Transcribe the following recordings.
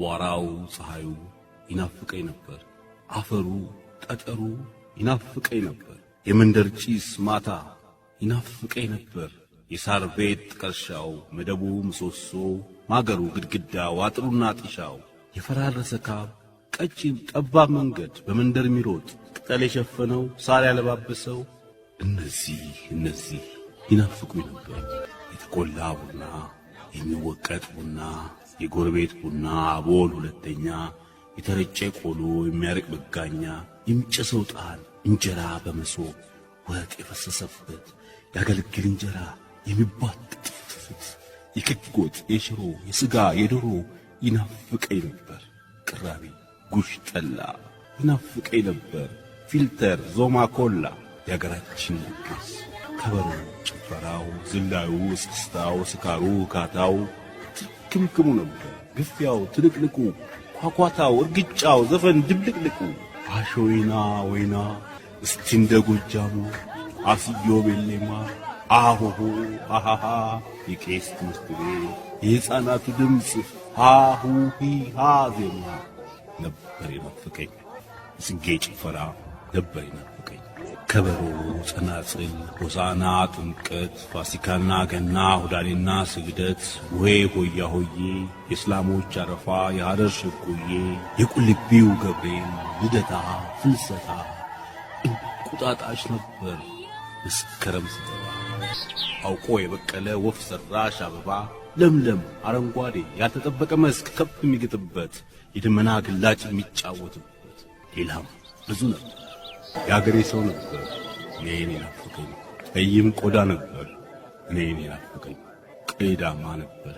አቧራው ፀሐዩ ይናፍቀኝ ነበር። አፈሩ ጠጠሩ ይናፍቀኝ ነበር። የመንደር ጭስ ማታ ይናፍቀኝ ነበር። የሳር ቤት ጥቀርሻው፣ መደቡ ምሰሶ፣ ማገሩ ግድግዳው፣ አጥሩና ጢሻው፣ የፈራረሰ ካብ፣ ቀጭን ጠባብ መንገድ በመንደር የሚሮጥ፣ ቅጠል የሸፈነው፣ ሳር ያለባበሰው፣ እነዚህ እነዚህ ይናፍቁኝ ነበር። የተቆላ ቡና፣ የሚወቀጥ ቡና፣ የጎረቤት ቡና፣ አቦል ሁለተኛ፣ የተረጨ ቆሎ፣ የሚያርቅ መጋኛ፣ የሚጨሰው ዕጣን፣ እንጀራ በመሶብ ወጥ የፈሰሰበት፣ ያገልግል እንጀራ፣ የሚቧጥጥ ፍትፍት፣ የክክ ወጥ፣ የሽሮ፣ የሥጋ፣ የዶሮ ይናፍቀኝ ነበር። ቅራቢ፣ ጉሽ ጠላ ይናፍቀኝ ነበር። ፊልተር፣ ዞማ ኮላ፣ የአገራችን ድግስ፣ ከበሮ፣ ጭፈራው፣ ዝላዩ፣ እስክስታው፣ ስካሩ፣ ካታው ትርክምክሙ ነበር። ግፊያው፣ ትንቅንቁ፣ ኳኳታው፣ እርግጫው፣ ዘፈን ድብልቅልቁ፣ አሾይና ወይና፣ እስቲ እንደ ጎጃሙ፣ አስዮ ቤሌማ፣ አሆሆ አሃሃ፣ የቄስ ትምህርት ቤት የሕፃናቱ ድምፅ፣ ሃሁ ሂ ሃ ዜማ ነበር የናፈቀኝ። ጽጌ ጭፈራ ነበር የናፈቀኝ። ከበሮ፣ ጸናጽል፣ ሆሳና፣ ጥምቀት፣ ፋሲካና ገና፣ ሁዳዴና ስግደት፣ ወይ ሆያ ሆዬ፣ የእስላሞች አረፋ፣ የሐረር ሸጎዬ፣ የቁልቢው ገብርኤል፣ ልደታ፣ ፍልሰታ፣ እንቁጣጣሽ ነበር መስከረም ሲገባ። አውቆ የበቀለ ወፍ ሰራሽ አበባ፣ ለምለም አረንጓዴ ያልተጠበቀ መስክ፣ ከብት የሚግጥበት፣ የደመና ግላጭ የሚጫወትበት፣ ሌላም ብዙ ነበር። የአገሬ ሰው ነበር እኔን የናፈቀኝ። ጠይም ቆዳ ነበር እኔን የናፈቀኝ። ቀይ ዳማ ነበረ፣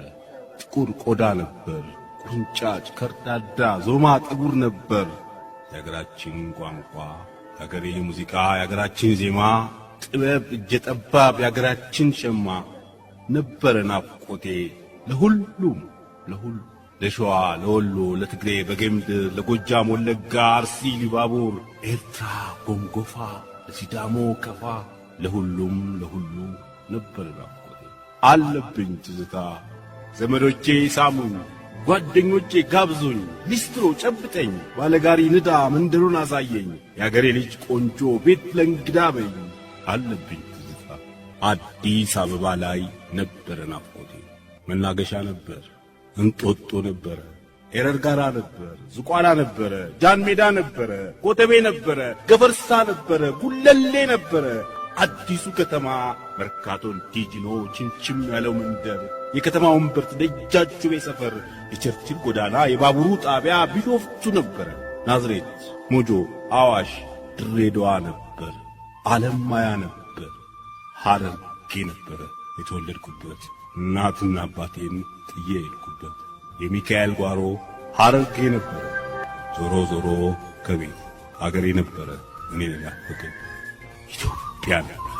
ጥቁር ቆዳ ነበር፣ ቁርንጫጭ ከርዳዳ ዞማ ጠጉር ነበር። የአገራችን ቋንቋ፣ የአገሬ ሙዚቃ፣ የአገራችን ዜማ፣ ጥበብ እጀ ጠባብ፣ የአገራችን ሸማ ነበረ ናፍቆቴ። ለሁሉም ለሁሉ፣ ለሸዋ፣ ለወሎ፣ ለትግሬ በጌምድር፣ ለጎጃም ወለጋ፣ አርሲ ኢሉባቡር፣ ኤርትራ ጎንጎፋ፣ ለሲዳሞ ከፋ፣ ለሁሉም ለሁሉ ነበር ናፍቆቴ። አለብኝ ትዝታ። ዘመዶቼ ሳሙኝ፣ ጓደኞቼ ጋብዙኝ፣ ሊስትሮ ጨብጠኝ፣ ባለጋሪ ንዳ፣ መንደሩን አሳየኝ፣ የአገሬ ልጅ ቆንጆ ቤት ለእንግዳ በኝ። አለብኝ ትዝታ። አዲስ አበባ ላይ ነበረ ናፍቆቴ። መናገሻ ነበር፣ እንጦጦ ነበረ፣ ኤረር ጋራ ነበር፣ ዝቋላ ነበረ፣ ጃን ሜዳ ነበረ፣ ኮተቤ ነበረ፣ ገፈርሳ ነበረ፣ ጉለሌ ነበረ። አዲሱ ከተማ መርካቶን ዲጂኖ ችምችም ያለው መንደር፣ የከተማው እምብርት ደጃች ውቤ ሰፈር፣ የቸርችል ጎዳና፣ የባቡሩ ጣቢያ ቢሾፍቱ ነበረ። ናዝሬት፣ ሞጆ፣ አዋሽ፣ ድሬዳዋ ነበር። አለማያ ነበር። ሐረርጌ ነበረ የተወለድኩበት፣ እናትና አባቴን ጥዬ የሄድኩበት የሚካኤል ጓሮ ሐረርጌ ነበረ። ዞሮ ዞሮ ከቤት አገሬ ነበረ እኔን የናፈቀኝ። ኢትዮጵያ ነበር።